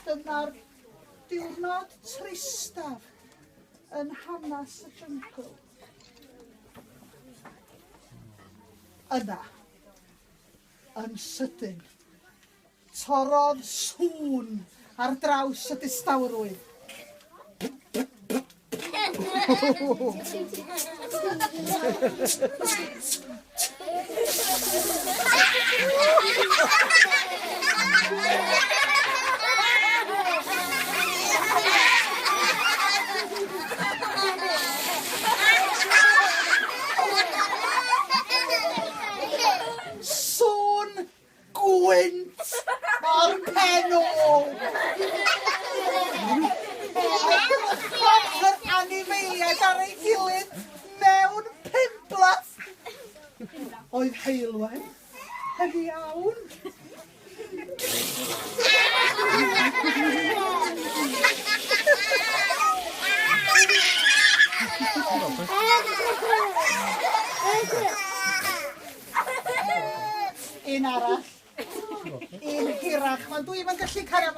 Dyna'r diwrnod tristaf yn hanes y jyngl. Yna, yn sydyn, torrodd sŵn ar draws y distawrwydd. Sŵn gwynt o'r pen ôl. Edrychodd yr anifeiliaid ar ei gilydd mewn penbleth. Oedd Heulwen yn iawn. Un arall. Un hirach. Mae'n dwi yn gallu cario.